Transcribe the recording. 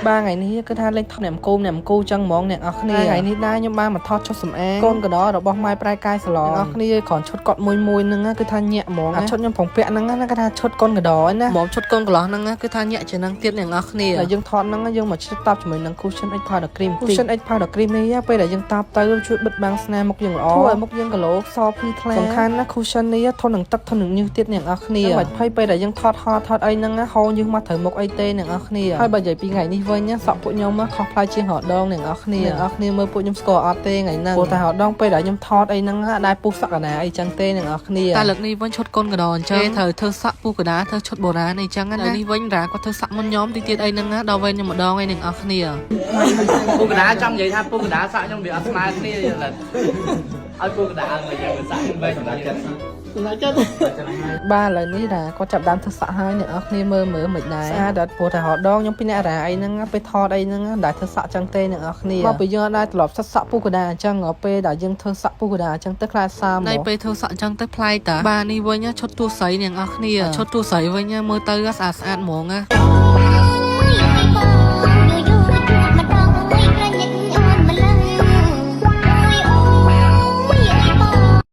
បាទថ្ងៃនេះគឺថាលេងថតអ្នកអង្គូអ្នកអង្គូចឹងហ្មងអ្នកនរគ្នាថ្ងៃនេះដែរខ្ញុំបានមកថតឈុតសម្អាងកូនកដរបស់ម៉ែប្រែកាយសាឡនអ្នកនរគ្នាគ្រាន់ឈុតគាត់មួយមួយហ្នឹងគឺថាញាក់ហ្មងអាឈុតខ្ញុំប្រងពាក់ហ្នឹងណាគឺថាឈុតកូនកដឯណាហ្មងឈុតកូនកលោះហ្នឹងគឺថាញាក់ជាងហ្នឹងទៀតអ្នកនរគ្នាហើយយើងថតហ្នឹងយើងមកឈិតតបជាមួយនឹង cushion X powder cream cushion X powder cream នេះពេលដែលយើងតបទៅជួយបិទបាំងស្នាមមុខយើងល្អធ្វើឲ្យមុខយើង glow សភ្លឺថ្លាសំខាន់ណា cushion នេះធន់នឹងទឹកធន់នឹងញើសទៀតអ្នកនរគ្នាមិនភ័យពេលដែលយើងថតហត់ថតអីហ្នឹងណាហូរញើសមកត្រូវមុខអីទេអ្នកនរគ្នាហើយបើនិយាយពីថ្ងៃនេះវិញសក់ពួកខ្ញុំខុសប្លែកជាងរដងអ្នកនរគ្នាអ្នកនរគ្នាមើលពួកខ្ញុំស្គាល់អត់ទេថ្ងៃហ្នឹងព្រោះតែរដងពេលដែលខ្ញុំថតអីហ្នឹងដែរពុះសក់កណាអីចឹងទេអ្នកនរគ្នាតែលើកនេះវិញឈុតកូនកដអញ្ចឹងត្រូវធ្វើសក់ពុះកដាធ្វើឈុតបុរាណអីចឹងណានេះវិញរ៉ាគាត់ធ្វើសក់មុនខ្ញុំទីទៀតអីហ្នឹងណាដល់វេនខ្ញុំម្ដងឯអ្នកនរគ្នា ពូកដាចង់និយាយថាពូកដាសាក់ខ្ញុំវាអត់ស្មើគ្នាយល់ឲ្យពូកដាមកយើងសាក់ខ្ញុំវិញសម្រាប់ចិត្ត សម្រាប់ចិត្ត បាទឥឡូវនេះរ៉ាគាត់ចាប់ដើមធ្វើសក់ហើយអ្នកនរគ្នាមើលមើលមិនដែរស្អាតអត់ព្រោះតែរដងខ្ញុំពីអ្នករ៉ាអីហ្នឹងពេលថតអីហ្នឹងដែលធ្វើសក់ចឹងទេអ្នកនរគ្នាមកពេលយើងអត់ដែរត្រឡប់សិតសក់ពុះកដាអញ្ចឹងពេលដែលយើងធ្វើសក់ពុះកដាអញ្ចឹងទៅខ្លាចសាមនៃពេលធ្វើសក់អញ្ចឹងទៅប្លែកតាបាទនេះវិញឈុតទួស័យអ្នកនរគ្នាឈុតទួស័យវិញមើលទៅស្អាតស្អាតហ្មងណា